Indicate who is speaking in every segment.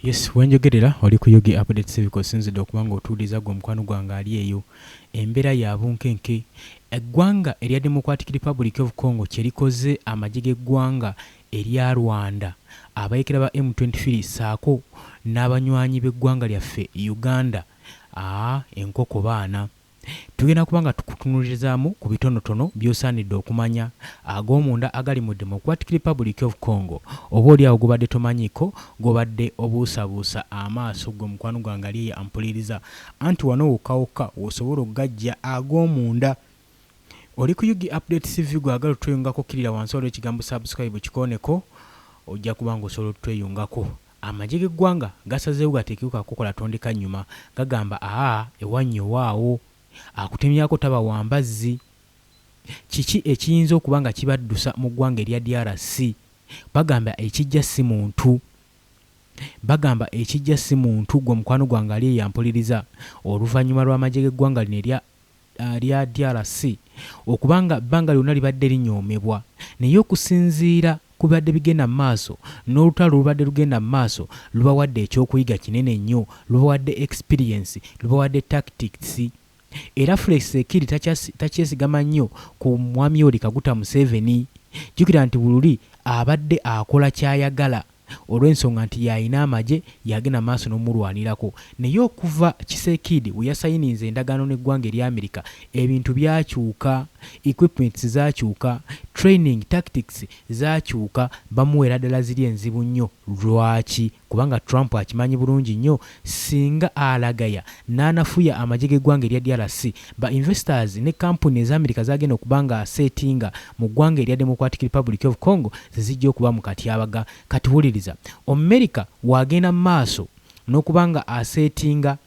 Speaker 1: Yes, wenjogerera oli ku Yugi Update Civic, osinzidde okuba ng'otuuliza gwe omukwano gwange ali eyo. Embeera ya bunkenke. Eggwanga erya Democratic Republic of Congo kye likoze amagye g'eggwanga erya Rwanda, abayeekera ba M23 ssaako n'abanywanyi b'eggwanga lyaffe Uganda. Aa, enkoko baana. Tugenda kuba nga tukutunuulizaamu ku bitonotono by'osaanidde okumanya ag'omunda agali mu Democratic Republic of Congo oba oli awo gobadde tomanyiiko, gobadde obuusabuusa amaaso ggwe mukwano gwange ali eyo ampuliriza. Anti wano wokka wokka w'osobola okugajja ag'omunda. Oli ku Ug Update TV gwe agala otweyungako kkirira wansi waliwo ekigambo subscribe kikooneko ojja kuba ng'osobola otweyungako. Amagye g'eggwanga gasazeewo gateekeko kakokola tondeka nnyuma gagamba aa ewannyo waawo akutemyako taba wa mbazzi. Kiki ekiyinza okuba nga kibaddusa mu ggwanga erya DRC? Bagamba ekijja si muntu. Bagamba ekijja si muntu ggwe mukwano gwange ali eyo ampuliriza. Oluvannyuma lw'amagye g'eggwanga lino erya lya DRC okuba nga bbanga lyonna libadde linyoomebwa naye okusinziira ku bibadde bigenda mu maaso n'olutalo olubadde lugenda mu maaso lubawadde ekyokuyiga kinene nnyo, lubawadde experience, lubawadde tactics era Felix Tshisekedi takyesigama nnyo ku Mwami Yoweri Kaguta Museveni. Jjukira nti buli luli abadde akola ky'ayagala. Olw'ensonga nti y'alina amagye, y'agenda mu maaso n'omulwanirako. Naye okuva Tshisekidi we yasayininze endagaano n'eggwanga erya Amerika, ebintu byakyuka, equipments zaakyuka, training, tactics zaakyuka, bamuweera ddala ziri enzibu nnyo. Lwaki? Kubanga Trump akimanyi bulungi nnyo singa alagaya n'anafuya amagye g'eggwanga erya DRC, ba investors ne kkampuni ez'Amerika z'agenda okuba nga aseetinga mu ggwanga erya Democratic Republic of Congo ze zijja okuba mu katyabaga. Kati wuliriza, Omumerika w'agenda mu maaso n'okuba nga aseetinga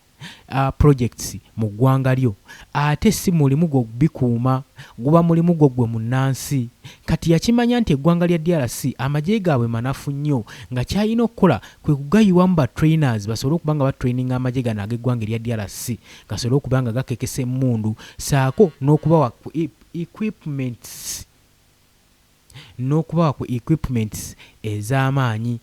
Speaker 1: projects mu ggwanga lyo ate si mulimu gwo bikuuma, guba mulimu gwo ggwe munnansi. Kati yakimanya nti eggwanga lya DRC amagye gaabwe manafu nnyo nga ky'alina okukola kwe kugayiwamu ba trainers basobole okuba nga batraininga amagye gano ag'eggwanga erya DRC gasobole okuba nga gakekesa emmundu ssaako n'okubawa ku equipments n'okubawa ku equipments ez'amaanyi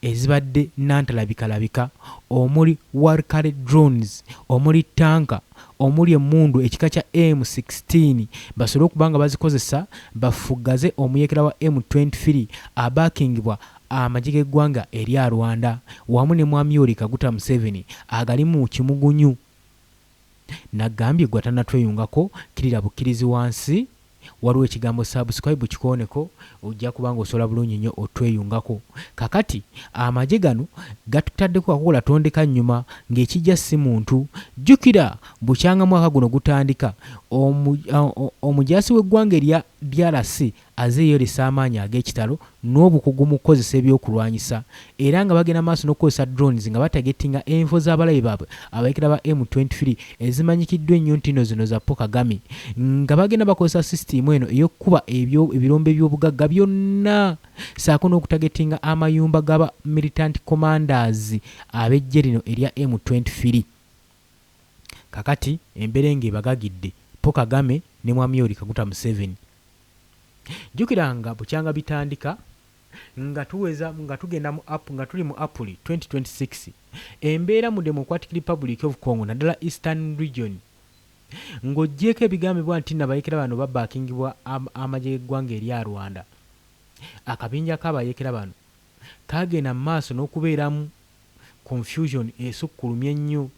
Speaker 1: ezibadde nnantalabikalabika omuli Warkare drones, omuli ttanka, omuli emmundu ekika kya M sixteen basobole okuba nga bazikozesa baffuggaze omuyeekera wa M23 abaakingibwa amagye g'eggwanga erya Rwanda wamu ne Mwami Yoweri Kaguta Museveni agalimu kimugunyu. Nagambye gwe atanatweyungako kkirira bukkirizi wansi waliwo ekigambo subscribe kikooneko ojja kuba nga osobola bulungi nnyo otweyungako. Kakati amagye gano gatutaddeko kakokola tondeka nnyuma ng'ekijja si muntu. Jjukira bukyanga mwaka guno gutandika omujaasi w'eggwanga erya DRC Azze yeeyolesa amaanyi ag'ekitalo n'obukugu mu kukozesa ebyokulwanyisa era nga bagenda maaso n'okukozesa drones nga batagetinga enfo z'abalabe baabwe abayeekera ba M23 ezimanyikiddwa ennyo nti no zino za Paul Kagame nga bagenda bakozesa sisitiimu eno ey'okukuba ebirombe by'obugagga byonna ssaako n'okutagetinga amayumba ga ba militant commanders ab'eggye lino erya M23. Kakati emberenge ebagagidde Paul Kagame ne Mwami Yoweri Kaguta Museveni. Jjukira nga bukyanga bitandika, nga tuweza, nga tugenda mu Ap, nga tuli mu Apuli 2026, embeera mu Democratic Republic of Congo naddala Eastern Region, ng'oggyeeko ebigambibwa nti nno abayeekera bano babaakingibwa amagye g'eggwanga erya Rwanda, akabinja k'abayeekera bano kaagenda mu maaso n'okubeeramu confusion esukkulumye ennyo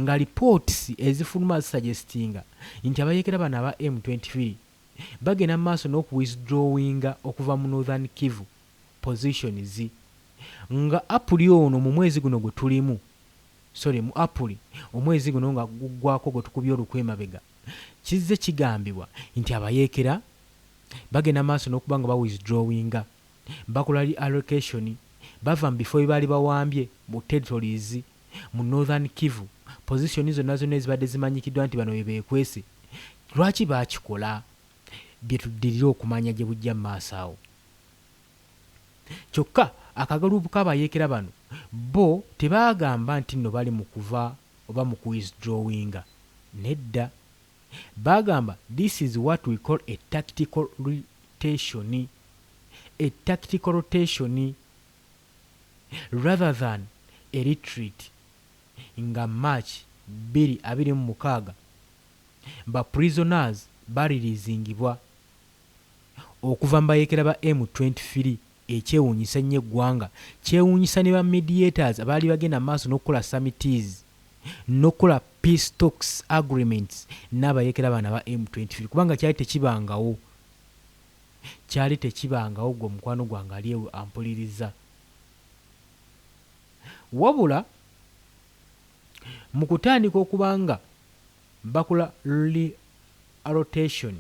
Speaker 1: nga reports ezifuluma zisuggestinga nti abayeekera bano aba M23 bagenda mu maaso n'oku withdrawinga okuva mu Northern Kivu positions nga Apuli ono mu mwezi guno gwe tulimu, sorry, mu Apuli omwezi guno nga guggwako gwe tukubye olukwe emabega, kizze kigambibwa nti abayeekera bagenda mu maaso n'okuba nga ba withdrawinga, bakola reallocation, bava mu bifo bye baali bawambye mu territories mu Northern Kivu position zonna zonna ezibadde zimanyikiddwa nti bano webeekwese. Lwaki baakikola? Bye tuddirira okumanya gye bujja mu maaso awo. Kyokka akagaluupu k'abayeekera bano bo tebaagamba nti nno bali mu kuva oba mu kuwithdrawinga. Nedda. Baagamba this is what we call a tactical rotation. A tactical rotation. rather than a retreat. Nga March 2026, ba prisoners bareleasingibwa okuva mu bayeekera ba M23. Ekyewuunyisa ennyo eggwanga, kyewuunyisa ne ba mediators abaali bagenda mu maaso n'okukola summits n'okukola peace talks agreements n'abayeekera bano aba M23, kubanga kyali tekibangawo, kyali tekibangawo. Gwe omukwano gwange ali ewo ampuliriza, wabula mu kutandika okuba nga bakola rotation,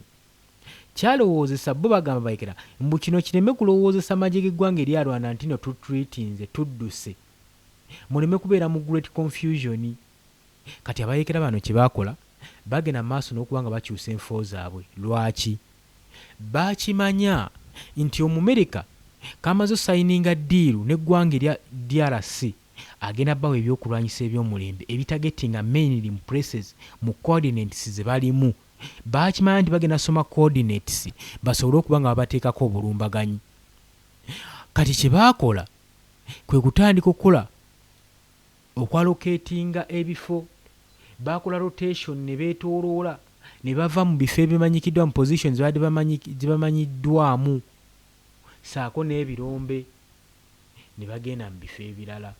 Speaker 1: kyalowoozesa bo bagamba bayekera mbu kino kireme kulowoozesa magye g'eggwanga eryalwana nti no tutreatinze, tudduse, muleme kubeera mu great confusion. Kati abayekera bano kye baakola, bagenda mu maaso n'okuba nga bakyusa enfo zaabwe. Lwaki? Baakimanya nti Omumerika kamaze osigninga deal n'eggwanga erya DRC, agenda bawa ebyokulwanyisa eby'omulembe ebitargetinga mainly mu places mu coordinates ze balimu. Baakimanya nti bagenda soma coordinates basobole okuba nga babateekako obulumbaganyi. Kati kye baakola kwe kutandika okukola okwallocatinga ebifo. Bakola rotation ne beetooloola ne bava mu bifo ebimanyikiddwa, mu positions babadde gye bamanyiddwamu saako n'ebirombe, ne bagenda mu bifo ebirala.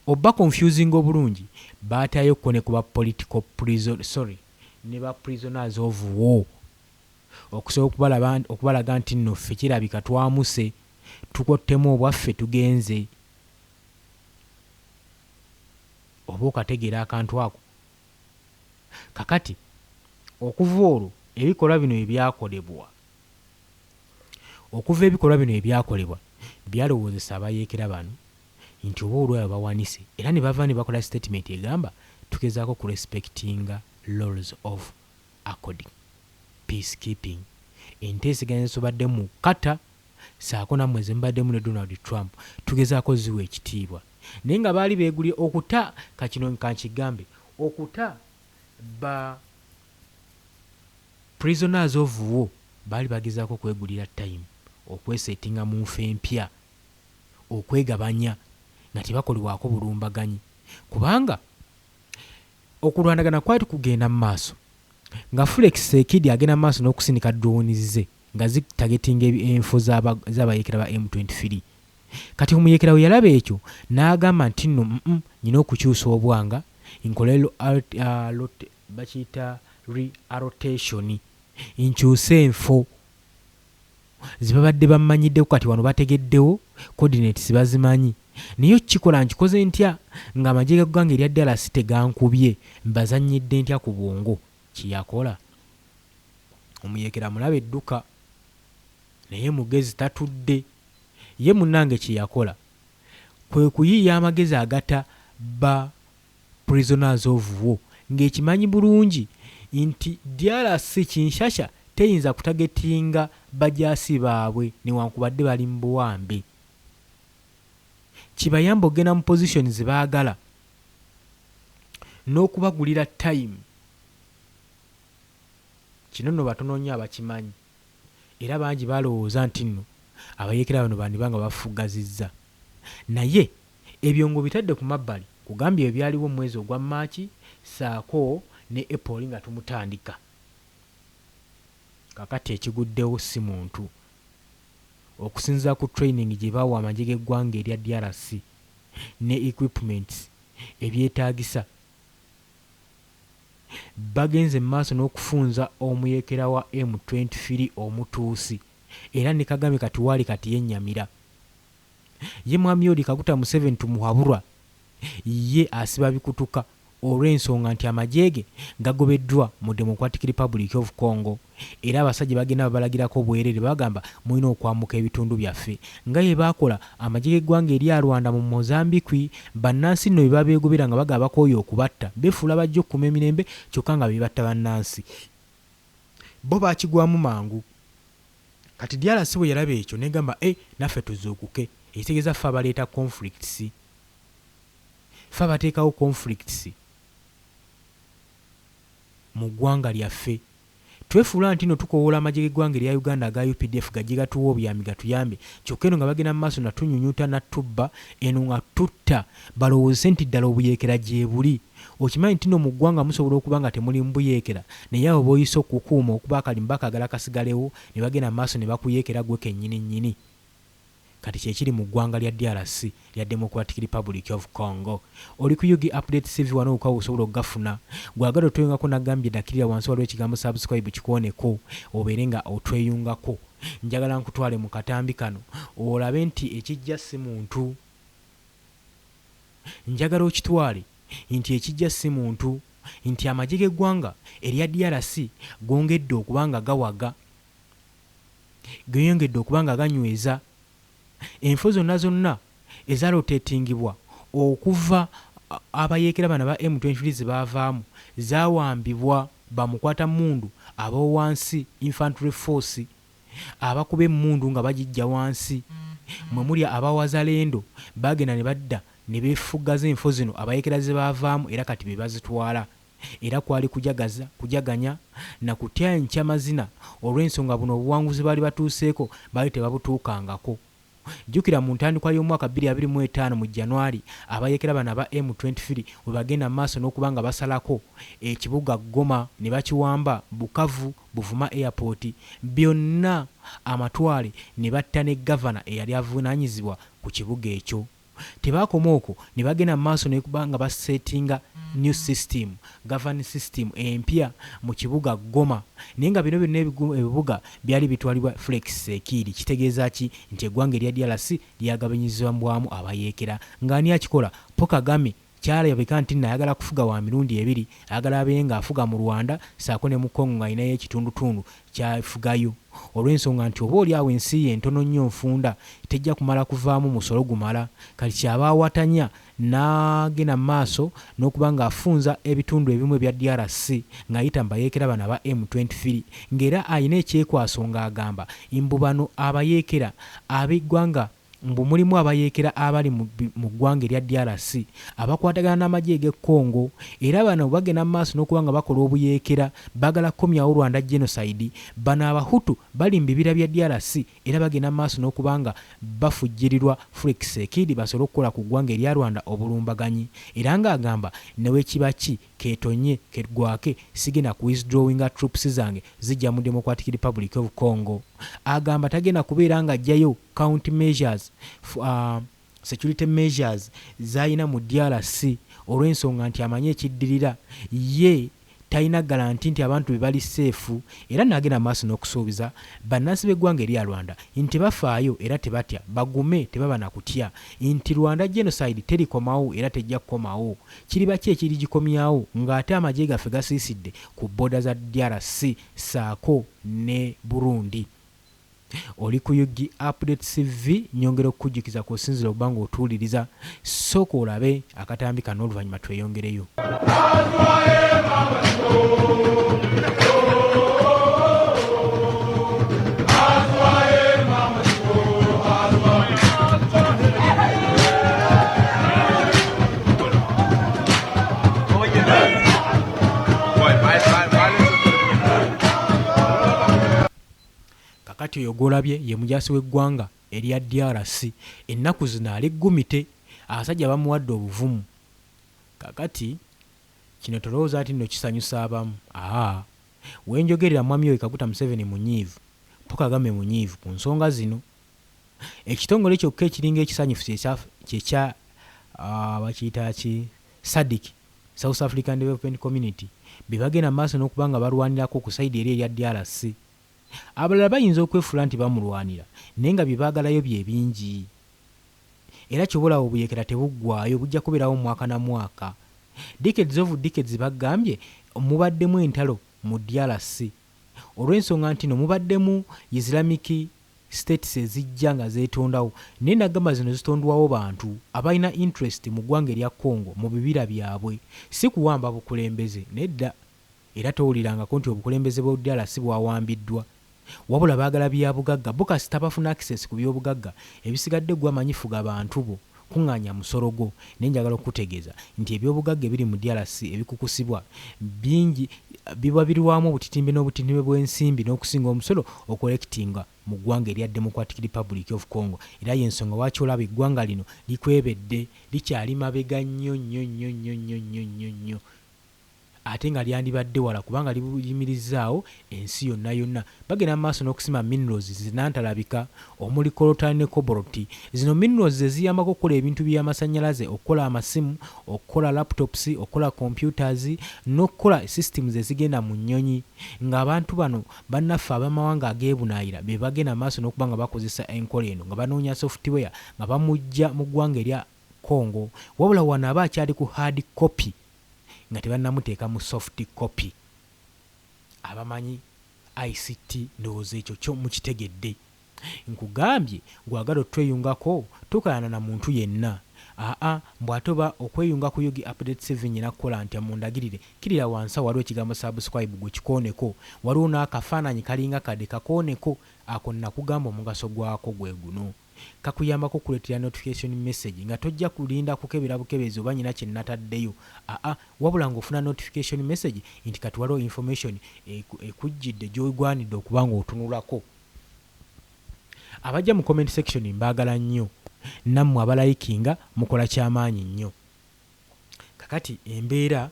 Speaker 1: Oba confusing obulungi, baatayokko ne kuba political prison, sorry, ne ba prisoners of war, okusobola okubalaga nti nno ffe kirabika twamuse, tukottemu obwaffe, tugenze. Oba okategeera akantu ako? Kakati okuva olwo ebikolwa bino ebyakolebwa, okuva ebikolwa bino ebyakolebwa byalowoozesa abayeekera bano nti oba olwayo bawanise, era ne bava ne bakola statement egamba tugezaako ku respectinga laws of accord peacekeeping, enteeseganya zesobadde mu kata saako nammwe zemubaddemu ne Donald Trump, tugezaako ziwa ekitiibwa. Naye nga baali beegulye okuta. Kakino kankigambe, okuta ba prisoners of war, baali bagezaako kwegulira time okwesettinga mu nfa empya, okwegabanya nga tebakolebwako bulumbaganyi, kubanga okulwanagana kwali kugenda mu maaso nga Felix Tshisekedi agenda mu maaso n'okusindika drones ze nga zitargetinga enfo z'abayeekera ba M23. Kati omuyeekera we yalaba ekyo n'agamba nti nno nyina okukyusa obwanga, nkole bakiyita reallocation, nkyuse enfo zebabadde bamanyiddeko. Kati wano bategeddewo coordinates bazimanyi, naye okukikola nkikoze ntya ng'amagye g'eggwanga erya DRC tegankubye? Mbazannyidde ntya ku bwongo? Kyeyakola omuyeekera mulabe edduka, naye mugezi, tatudde ye munnange. Kyeyakola kwe kuyiiya amagezi agata ba prisoners of war, ng'ekimanyi bulungi nti DRC Kinshasa teyinza kutargetinga bajaasi baabwe newankubadde bali mu buwambe, kibayamba okugenda mu position ze baagala n'okubagulira time. Kino nno batono nnyo abakimanyi, era bangi balowooza nti nno abayeekera bano bandiba nga bafugazizza, naye ebyo ng'obitadde ku mabbali, kugambye ebyo byaliwo mu mwezi ogwa March saako ne April nga tumutandika. Kakati ekiguddewo si muntu. Okusinziira ku training gye bawa amagye g'eggwanga erya DRC ne equipments ebyetaagisa, bagenze mu maaso n'okufunza omuyeekera wa M23 omutuusi, era ne Kagame kati waali kati yennyamira. Ye mwami Yoweri Kaguta Museveni Tumuhabura ye asiba bikutuka olw'ensonga nti amagye ge gagobeddwa mu Democratic Republic of Congo, era abasajja bagenda babalagirako bwereere, bagamba mulina okwambuka ebitundu byaffe nga bye baakola amagye g'eggwanga erya Rwanda mu Mozambique. Bannansi nno bye babeegobera nga bagamba bakooye okubatta, beefuula bajja okukuuma emirembe kyokka nga be batta bannansi. Bo baakigwamu mangu. Kati DRC bwe yalaba ekyo negamba, e naffe tuzuukuke, ekitegeeza ffe abaleeta conflicts, ffe abateekawo conflicts mu ggwanga lyaffe. Twefuula nti no tukowoola amagye g'eggwanga erya Uganda aga UPDF gajje gatuwa obuyambi gatuyambe, kyokka eno nga bagenda mu maaso natunyunyuta natubba, eno nga tutta, balowoozese nti ddala obuyeekera gyebuli. Okimanyi nti no mu ggwanga musobola okuba nga temulimu buyeekera, naye abo b'oyise okukuuma okuba akalimu bakaagala kasigalewo ne bagenda mu maaso ne bakuyeekera ggwe kennyini nnyini. Kati kyekiri mu ggwanga lya DRC, lya Democratic Republic of Congo. Oli ku UG Update CV wano wokka w'osobola okugafuna. Gwagala otweyungako nagambye dakirira wansi waliwo ekigambo subscribe kikooneko obeere nga otweyungako. Njagala nkutwale mu katambi kano olabe nti ekijja si muntu. Njagala okitwale nti ekijja si muntu, nti amagye g'eggwanga erya DRC gongedde okuba nga gawaga, geyongedde okuba nga ganyweza enfo zonna zonna ezarotatingibwa okuva abayeekera bano aba M23 ze baavaamu zaawambibwa bamukwata mmundu ab'owansi, infantry force abakuba emmundu nga bagijja wansi, mwe muli abawazalendo bagenda ne badda ne beefuggaza enfo zino abayeekera ze baavaamu, era kati be bazitwala. Era kwali kujagaza, kujaganya na kutya enkya mazina olw'ensonga buno obuwanguzi baali batuuseeko baali tebabutuukangako. Jjukira mu ntandikwa y'omwaka 2025 mu January, abayeekera bano aba M23 we bagenda mu maaso n'okuba nga basalako ekibuga Goma ne bakiwamba, Bukavu, Buvuma airport, byonna amatwale ne batta ne gavana eyali avunaanyizibwa ku kibuga ekyo. Tebaakoma okwo, ne bagenda mu maaso nekuba nga basetinga new system, governing system empya mu kibuga Goma, naye nga bino byonna ebibuga byali bitwalibwa Felix Tshisekedi. Kitegeeza ki? Nti eggwanga erya DRC lyagabanyizibwamu abayeekera. Ng'ani akikola? Paul Kagame. Kyalabika nti nno ayagala kufuga wa mirundi ebiri, ayagala abeere ng'afuga mu Rwanda ssaako ne mu Congo ng'alinayo ekitundutundu ky'afugayo, olw'ensonga nti oba oli awo ensi ye ntono nnyo nfunda, tejja kumala kuvaamu musolo gumala. Kati ky'aba awatanya n'agenda mu maaso n'okuba ng'afunza ebitundu ebimu ebya DRC ng'ayita mu bayeekera bano aba M23, ng'era alina ekyekwaso ng'agamba mbu bano abayeekera ab'eggwanga, mbu mulimu abayeekera abali mu ggwanga erya DRC abakwatagana n'amagye g'e Congo, era bano bagenda mu maaso n'okuba nga bakola obuyeekera, baagala kukomyawo Rwanda genocide. Bano Abahutu bali mu bibira bya DRC era bagenda mu maaso n'okuba nga bafujjirirwa Felix Tshisekedi basobole okukola ku ggwanga erya Rwanda obulumbaganyi, era ng'agamba ne bwe kiba ki keetonye keggwake sigenda ku withdrawinga troops zange zijja mu Democratic Republic of Congo. Agamba tagenda kubeera ng'aggyayo count measures, security measures z'alina mu DRC, olw'ensonga nti amanyi ekiddirira ye talina guarantee nti abantu be bali safe. Era n'agenda maaso n'okusuubiza bannansi b'eggwanga erya Rwanda nti bafaayo era tebatya, bagume, tebaba na kutya, nti Rwanda genocide terikomawo era tejja kukomawo. Kiriba ki ekirigikomyawo ng'ate amagye gaffe gasiisidde ku border za DRC ssaako ne Burundi? Oli ku UG Update CV, nyongera okukujjukiza kw'osinziira okuba ng'otuwuliriza. Sooka olabe akatambi kano, oluvannyuma tweyongereyo. Kakati oyo gw'olabye ye mujaasi w'eggwanga erya DRC. Ennaku zino ali ggumite, abasajja bamuwadde obuvumu. Kakati kino tolowooza nti nno kisanyusa abamu, aa wenjogerera mwami Yoweri Kaguta Museveni munyiivu, Paul Kagame munyiivu ku nsonga zino. Ekitongole kyokka ekiringa ekisanyufu kyekya bakiyita ki, SADC, South African Development Community, be bagenda mu maaso n'okuba nga balwanirako ku side eri erya DRC. Abalala bayinza okwefuula nti bamulwanira, naye nga bye baagalayo bye bingi. Era ky'oba olaba obuyeekera tebuggwaayo, bujja kubeerawo mwaka na mwaka. Decades of decades bagambye mubaddemu entalo mu DRC olw'ensonga nti no mubaddemu Islamic states ezijja nga zeetondawo, naye nagamba zino zitondwawo bantu abalina interest mu ggwanga erya Congo mu bibira byabwe, si kuwamba bukulembeze nedda. Era towulirangako nti obukulembeze bwa DRC bwawambiddwa, wabula baagala byabugagga. Bo kasita bafuna access ku byobugagga, ebisigadde gwe amanyi fuga bantu bo, kuŋŋaanya musolo gwo. Naye njagala okukutegeeza nti ebyobugagga ebiri mu DRC ebikukusibwa bingi. Bibabirwamu obutitimbe n'obutitimbe bw'ensimbi n'okusinga omusolo okolekitinga mu ggwanga erya Democratic Republic of Congo. Era y'ensonga lwaki olaba eggwanga lino likwebedde, likyali mabega nnyo nnyo nnyo nnyo nnyo nnyo nnyo nnyo ate nga lyandibadde wala kubanga liyimirizzaawo ensi yonna yonna. Bagenda mu maaso n'okusima minerals zinantalabika omuli coltan ne cobalt. Zino minerals ze ziyambako okukola ebintu by'amasannyalaze, okukola amasimu, okukola laptops, okukola computers n'okukola systems ezigenda mu nnyonyi ng'abantu bano bannaffe ab'amawanga ag'ebunaayira be bagenda mu maaso n'okuba nga bakozesa enkola eno nga banoonya software nga bamuggya mu ggwanga erya Congo. Wabula wano aba akyali ku hard copy nga tebannamuteeka mu soft copy. Abamanyi ICT ndowooza ekyo kyo mukitegedde. Nkugambye gw'agala otweyungako tokaayana na muntu yenna. Aa mbu ate oba okweyunga ku Ug Updates TV nnyina kukola ntya mundagirire. Kkirira wansi awo waliwo ekigambo subscribe gwe kikooneko. Waliwo n'akafaananyi kalinga kade kakooneko. Ako nnakugamba omugaso gwako gwe guno. Kakuyambako okukuleetera notification message nga tojja kulinda kukebera bukebezi oba nyina kye nataddeyo aa wabula ng'ofuna notification message nti kati waliwo information ekujjidde gy'ogwanidde okuba ng'otunulako. Abajja mu comment section mbaagala nnyo nammwe abalayikinga mukola kyamaanyi nnyo. Kakati embeera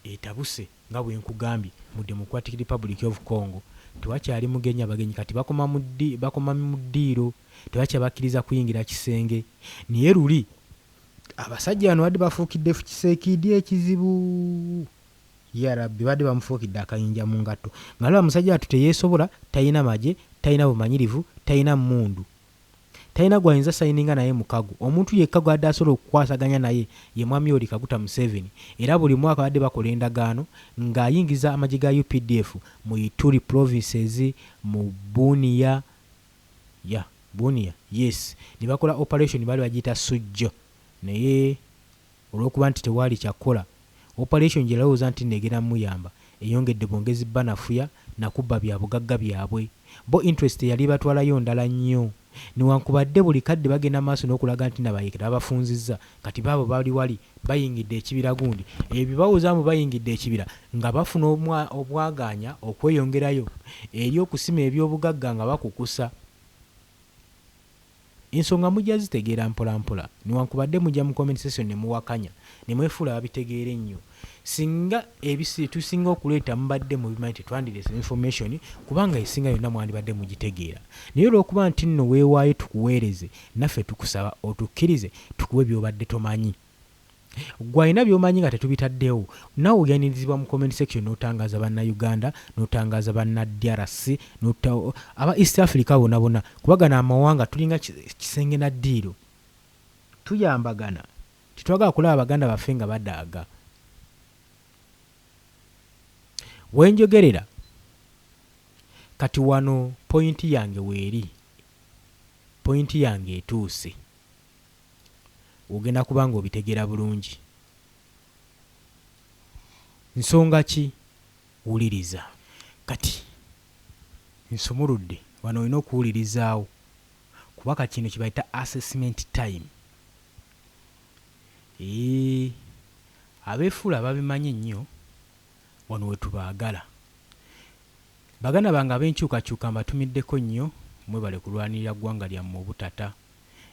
Speaker 1: etabuse nga bwe nkugambye mu Democratic Republic of Congo tewakyali mugenyi abagenyi kati bakoma mu bakoma mu ddiiro tebakyabakkiriza kuyingira kisenge naye luli abasajja bano badde bafuukidde Tshisekedi ekizibu yarabbi badde bamufuukidde akayinja mu ngatto nga laba musajja wattu teyeesobola talina magye talina bumanyirivu talina mmundu Talina gwayinza sayininga naye mukago. Omuntu yekka gwabadde asobola okukwasaganya naye ye Mwami Yoweri Kaguta Museveni era buli mwaka babadde bakola endagaano ng'ayingiza amagye ga updf mu Ituri provinces, mu Bunia, yeah Bunia, yes, ne bakola operation baali bagiyita Sujjo naye olw'okuba nti tewaali kya kukola, operation gye yalowooza nti nno egenda muyamba eyongedde bwongezi banafuya na kubba bya bugagga byabwe. Bo interest eyali ebatwalayo ndala nnyo. Newankubadde buli kadde bagenda maaso n'okulaga nti nabayeekera babafunzizza, kati baabo bali wali bayingidde ekibira gundi. Ebyo bawoza mbu bayingidde ekibira nga bafuna obwagaanya okweyongerayo eri okusima eby'obugagga nga bakukusa. Ensonga mujja zitegeera mpola mpola newankubadde mujja mu comment section nemuwakanya nemwefuula ababitegeera ennyo. Singa ebisi tusinga okuleeta mubadde mubimanyi tetwandireese information kubanga esinga yonna mwandibadde mugitegeera. Naye olwokuba ntinno wewaayo tukuweereze naffe tukusaba otukkirize tukuwe byobadde tomanyi. Gwe alina byomanyi nga tetubitaddewo nawe oyanirizibwa mu comment section notangaaza banna Uganda, notangaaza banna DRC, nota aba East Africa bona bona kuba gano amawanga tulinga kisenge na ddiiro. Tuyambagana tetwagala kulaba baganda baffe nga badaaga. Wenjogerera kati wano point yange weeri, point yange etuuse. Ogenda kuba nga obitegera bulungi. Nsonga ki? Wuliriza. Kati nsumuludde wano olina okuwulirizaawo kuba kati kino kyebayita assessment time. Eeh abeefuula ababimanyi ennyo wano wetubaagala. Baganda bange ab'enkyukakyuka mbatumiddeko nnyo mwebale kulwanirira ggwanga lyammwe obutata.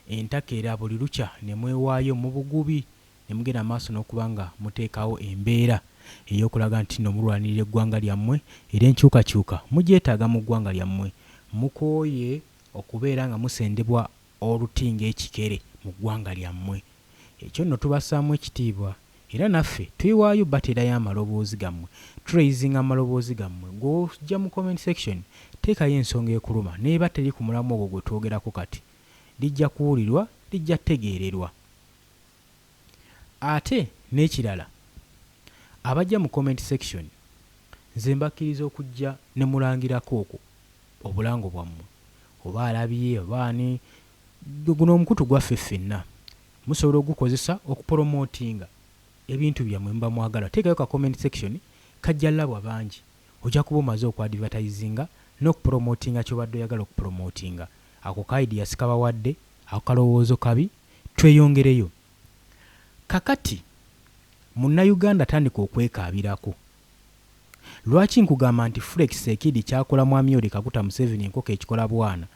Speaker 1: Entakera buli lukya ne mwewaayo mu bugubi ne mugenda mu maaso n'okuba nga muteekawo embeera ey'okulaga nti nno mulwanirira eggwanga lyammwe era enkyukakyuka mugyetaaga mu ggwanga lyammwe. Mukooye okubeera nga musendebwa oluti ng'ekikere mu ggwanga lyammwe. Ekyo nno tubassaamu ekitiibwa era naffe twewaayo bateerayo amaloboozi gammwe, turaisinga amaloboozi gammwe. Gwe ojja mu comment section teekayo ensonga ekuluma n'eba teri ku mulamwa ogwo gwe twogerako kati. Lijja kuwulirwa, lijja tegeererwa. Ate n'ekirala abajja mu comment section nze mbakkiriza okujja ne mulangirako okwo obulango bwammwe oba alabye oba ani guno omukutu gwaffe ffenna musobola ogukozesa okuporomotinga ebintu byammwe muba mwagala. Teekayo ka comment section kajja labwa bangi ojja kuba omaze okuadvertisinga n'okuporomotinga ky'obadde oyagala okuporomotinga. Ako ka idea sikabawadde, ako kalowoozo kabi, tweyongereyo. Kakati munnayuganda tandika okwekaabirako. Lwaki nkugamba nti Fulex Sekidi kyakola Mwami Yoweri Kaguta Museveni enkoko ekikola bwana?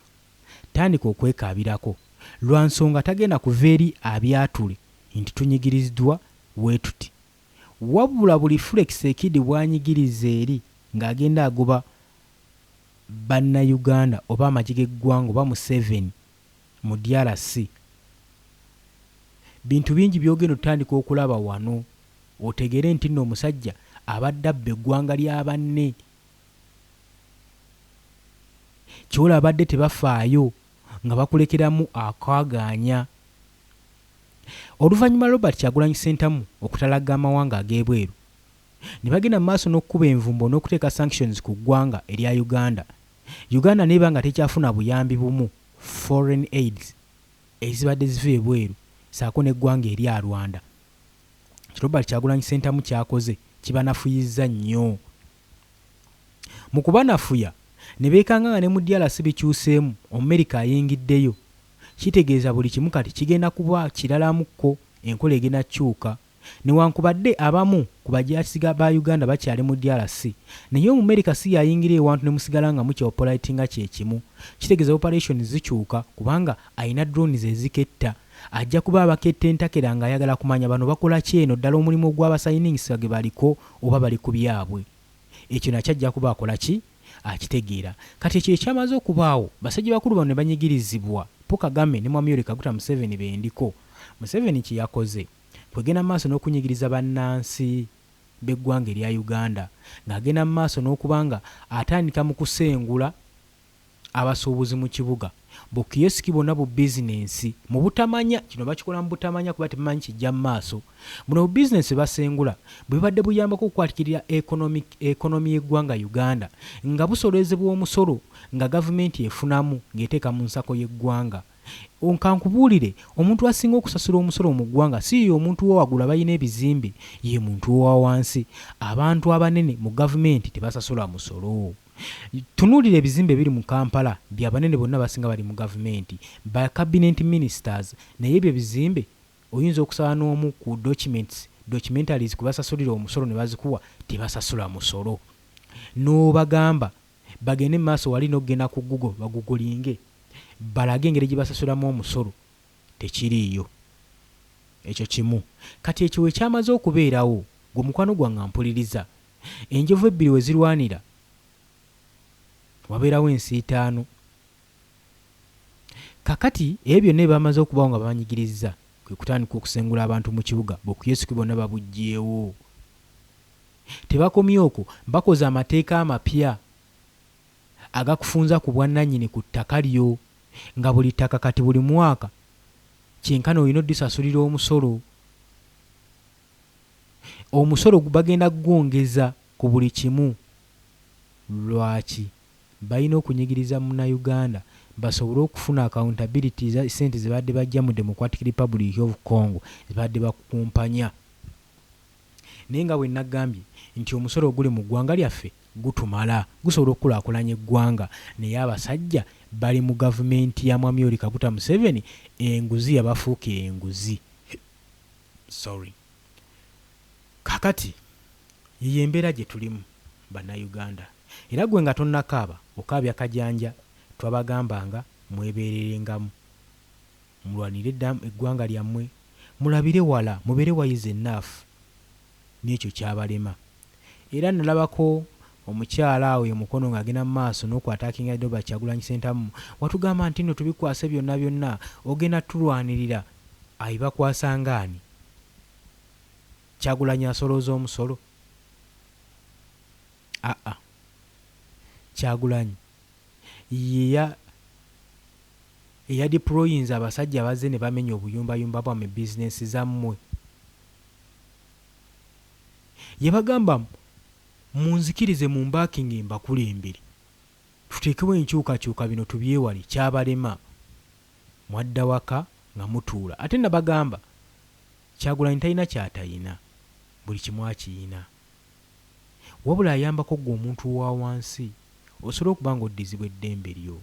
Speaker 1: Tandika okwekaabirako. Lwa nsonga tagenda kuva eri abyatule nti tunyigiriziddwa wetuti. Wabula buli Fulex Sekidi bwanyigiriza eri ng'agenda agoba Bannayuganda oba amagye g'eggwanga oba Museveni mu DRC, bintu bingi by'ogenda otandika okulaba wano otegeere nti nno omusajja abadde abba eggwanga lya banne. Ky'olaba badde tebafaayo nga bakulekeramu akaagaanya. Oluvannyuma Robert Kyagulanyi Ssentamu okutalagga amawanga ag'ebweru ne bagenda mu maaso n'okukuba envumbo n'okuteeka sanctions ku ggwanga erya Uganda, Uganda n'eba nga tekyafuna buyambi bumu, foreign aids, ezibadde ziva ebweru ssaako n'eggwanga erya Rwanda. Robert Kyagulanyi Ssentamu ky'akoze kibanafuyizza nnyo. Mu kubanafuya ne beekanga nga ne mu DRC bikyuseemu, Omumerika ayingiddeyo. Kitegeeza buli kimu kati kigenda kuba kiralamukko, enkola egenda kukyuka. Newankubadde abamu ku bajaasi ba Uganda bakyali mu DRC, naye Omumerika si y'ayingira ewantu ne musigala nga mukyaoperatinga kye kimu. Kitegeeza operations zikyuka kubanga alina drones eziketta. Ajja kuba abaketta entakera ng'ayagala kumanya bano bakola ki eno ddala omulimu ogwabasayiningisa ge baliko oba bali ku byabwe. Ekyo nakyo ajja kuba akola ki? Akitegeera. Kati ekyo ekyamaze okubaawo, basajja bakulu bano ne banyigirizibwa Paul Kagame ne Mwami Yoweri Kaguta Museveni bendiko. Museveni kye yakoze kwegenda mu maaso n'okunyigiriza bannansi b'eggwanga erya Uganda ng'agenda mu maaso n'okuba nga atandika mu kusengula abasuubuzi mu kibuga, bu kiyosiki bwonna bu bizinensi mu butamanya. Kino bakikola mu butamanya kuba tebamanyi kijja mu maaso. Buno bu bizinensi bwe basengula bwe bubadde buyambako okukwatikirira economy y'eggwanga Uganda nga busoloozebwa omusolo nga gavumenti efunamu ng'eteeka mu nsako y'eggwanga. Kankubuulire, omuntu asinga okusasula omusolo mu ggwanga si ye omuntu owa waggulu abalina ebizimbe, ye muntu owa wansi. Abantu abanene mu gavumenti tebasasula musolo. Tunuulira ebizimbe ebiri mu Kampala bya banene bonna abasinga bali mu gavumenti, ba cabinet ministers, naye ebyo ebizimbe oyinza okusaba n'omu ku documents, documentaries kwe basasulira omusolo ne bazikuwa, tebasasula musolo. N'obagamba bagende mu maaso wali n'okugenda ku Google bagugulinge balage engeri gye basasulamu omusolo, tekiriiyo. Ekyo kimu. Kati ekyo we kyamaze okubeerawo, ggwe mukwano gwange ampuliriza, enjovu ebbiri we zirwanira wabeerawo ensiitaano. Kakati ebyo byonna bye bamaze okubaawo nga babanyigirizza, kwe kutandika okusengula abantu mu kibuga, bukiyosiki bwonna babuggyeewo. Tebakomye okwo, bakoze amateeka amapya agakufunza ku bwannannyini ku ttaka lyo, nga buli ttaka kati buli mwaka kyenkana olina oddisasulira omusolo. Omusolo bagenda kugwongeza ku buli kimu. Lwaki? Balina okunyigiriza Munnayuganda basobole okufuna accountability za ssente ze babadde baggya mu Democratic Republic of Congo ze babadde bakukumpanya. Naye nga bwe nagambye nti omusolo oguli mu ggwanga lyaffe gutumala, gusobola okukulaakulanya eggwanga, naye abasajja bali mu gavumenti ya Mwami Yoweri Kaguta Museveni enguzi yabafuukira enguzi. Sorry. Kaakati yeyo embeera gye tulimu Bannayuganda. Era ggwe nga tonnakaaba, okaabya kajanja, twabagambanga mwebeererengamu. Mulwanire eggwanga lyammwe, mulabire wala, mubeere wise enough. N'ekyo kyabalema. Era nalabako omukyala awo e Mukono ng'agenda mu maaso n'oku-attackinga Robert Kyagulanyi Ssentamu. Watugamba nti nno tubikwase byonna byonna, ogenda tulwanirira. Abibakwasa ng'ani? Kyagulanyi asolooza omusolo? Aa. Kyagulanyi ye eyadeployinze abasajja abazze ne bamenya obuyumbayumba bwammwe, bizinensi zammwe. Yabagamba munzikirize mumbackinge mbakulembere tuteekewo enkyukakyuka bino tubyewale, kyabalema. Mwadda waka nga mutuula. Ate nabagamba Kyagulanyi talina ky'atayina, buli kimu akiyina. Wabula ayambako ggwe omuntu owa wansi osobola okuba ng'oddizibwa eddembe lyo.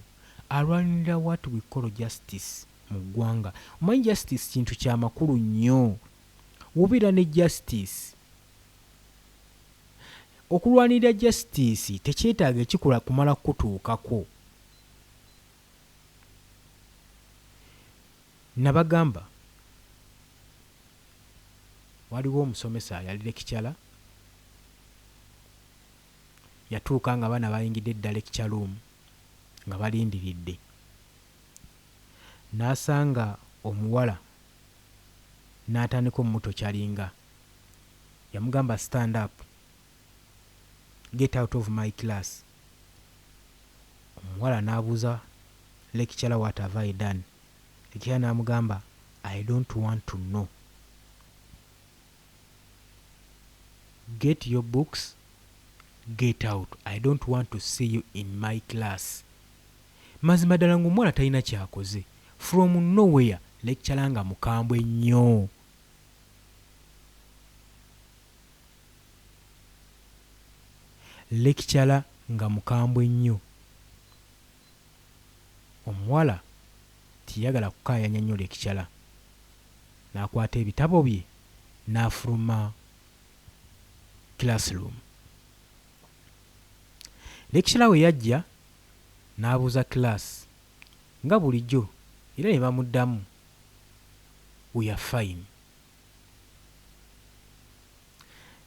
Speaker 1: Alwanirira what we call justice mu ggwanga. Omanyi justice kintu kya makulu nnyo. W'obeera ne justice, Okulwanirira justice tekyetaaga ekikolwa kumala kukutuukako. Nabagamba waliwo omusomesa yali lecturer, yatuuka nga abaana bayingidde dda lecture room nga balindiridde, n'asanga omuwala n'atandika omutokyalinga. Yamugamba, "Stand up, get out of my class." Omuwala n'abuuza lecturer, "What have I done?" Lecturer n'amugamba, "I don't want to know, get your books, get out, I don't want to see you in my class." Mazima ddala ng'omuwala talina kyakoze. From nowhere, lecturer nga mukambwe nnyo. Lecturer nga mukambwe nnyo. Omuwala teyayagala kukaayanya nnyo lecturer, n'akwata ebitabo bye n'afuluma classroom. Lecturer we yajja n'abuuza class nga bulijjo, era ne bamuddamu, "We are fine."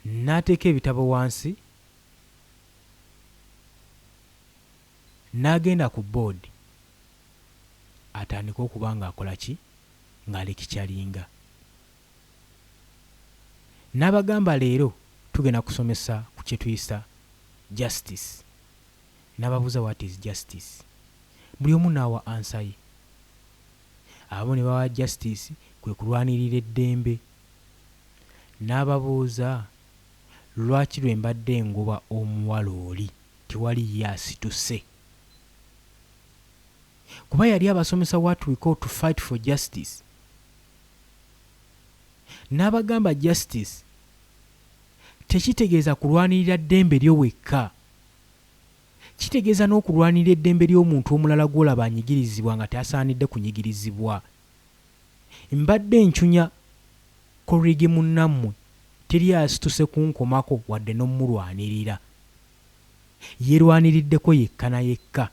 Speaker 1: N'ateeka ebitabo wansi n'agenda ku board atandike okuba ng'akola ki, ng'alecturinga. N'abagamba, leero tugenda kusomesa ku kye tuyisa justice. N'ababuuza, "What is justice?" Buli omu n'awa answer ye. Abamu ne bawa justice kwe kulwanirira eddembe. N'ababuuza, lwaki lwe mbadde ngoba omuwala oli tewali ye asituse? Kuba yali abasomesa what we call to fight for justice. N'abagamba, justice tekitegeeza kulwanirira ddembe lyo wekka, kitegeeza n'okulwanirira eddembe ly'omuntu omulala gw'olaba anyigirizibwa nga tasaanidde kunyigirizibwa. Mbadde ncunya colleague munnammwe, teri asituse kunkomako wadde n'omulwanirira, yeerwaniriddeko yekka na yekka.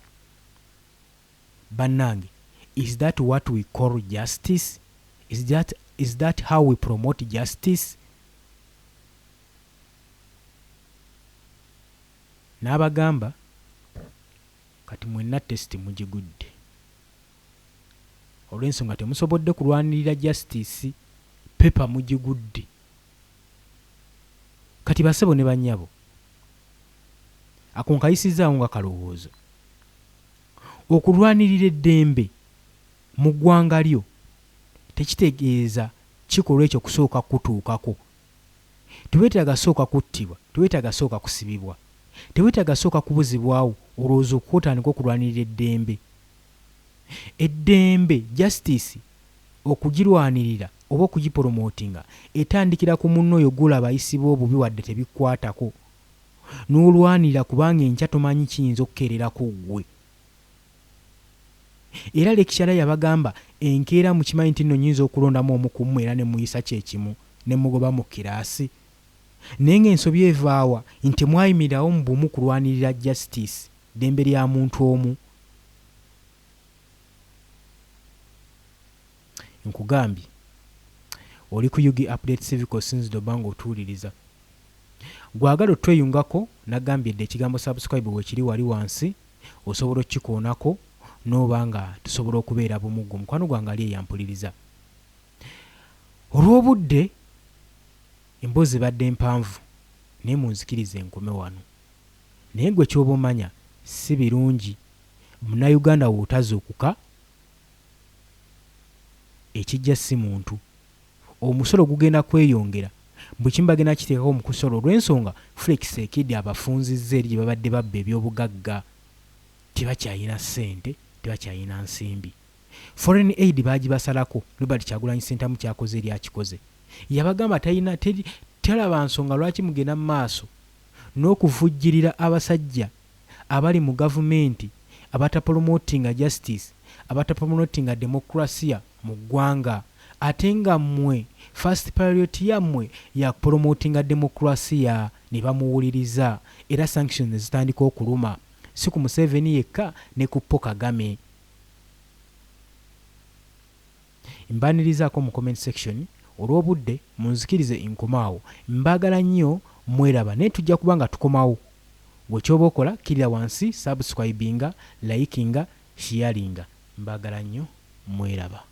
Speaker 1: Bannange, is that what we call justice? Is that how we promote justice? N'abagamba, kati mwenna test mugigudde olw'ensonga temusobodde kulwanirira justice, paper mugigudde. Kati basebo ne bannyabo, ako nkayisizaawo nga kalowoozo. Okulwanirira eddembe mu ggwanga lyo tekitegeeza kikolwa ekyo kusooka kutuukako. Teweetaaga sooka kuttibwa, teweetaaga sooka kusibibwa, teweetaaga sooka kubuzibwawo olowooza okutandika okulwanirira eddembe. Eddembe, justice, okugirwanirira oba okugipromotinga etandikira ku munno oyo gw'olaba ayisibwa obubi wadde tebikwatako, n'olwanirira, kubanga enkya tomanyi kiyinza okukeererako ggwe. Era lecturer yabagamba, enkeera mukimanyi nti nno nnyinza okulondamu omu ku mmwe era ne muyisa kyekimu ne mugoba mu kiraasi. Naye ng'ensobi evaawa nti mwayimirirawo mu bumu kulwanirira justice, ddembe lya muntu omu. Nkugambye, oli ku UG Update Civic, osinzidde obba ng'otuwuliriza. Gwagala otweyungako, nagambye dde ekigambo subscribe weekiri wali wansi, osobola okukikoonako n'oba nga tusobola okubeera bumu. Ggwe omukwano gwange ali eyampuliriza, olw'obudde emboozi ebadde mpanvu, naye munzikirize nkome wano. Naye gwe kyoba omanya, si birungi Munnayuganda w'otazuukuka, ekijja si muntu. Omusolo gugenda kweyongera, buli kimu bagenda kiteekako omusolo olw'ensonga Felix Tshisekedi abafunzizza eri gye babadde babba ebyobugagga. Tebakyayina ssente, tebakyayina nsimbi. Foreign aid baagibasalako. Robert Kyagulanyi Ssentamu kyakoze eri akikoze, yabagamba talina talaba nsonga lwaki mugenda mu maaso n'okuvujjirira abasajja abali mu gavumenti abatapromotinga justice, abatapromotinga demokrasiya mu ggwanga, ate nga mmwe first priority yammwe ya kupromotinga demokrasiya. ne bamuwuliriza era sanctions ne zitandika okuluma si ku Museveni yekka ne ku Paul Kagame. Mbanirizaako mu comment section olw'obudde munzikirize nkome awo. Mbaagala nnyo mweraba naye tujja kuba nga tukomawo. Gwe kyoba okola kkirira wansi subscribinga, likinga, sharinga. Mbaagala nnyo mweraba.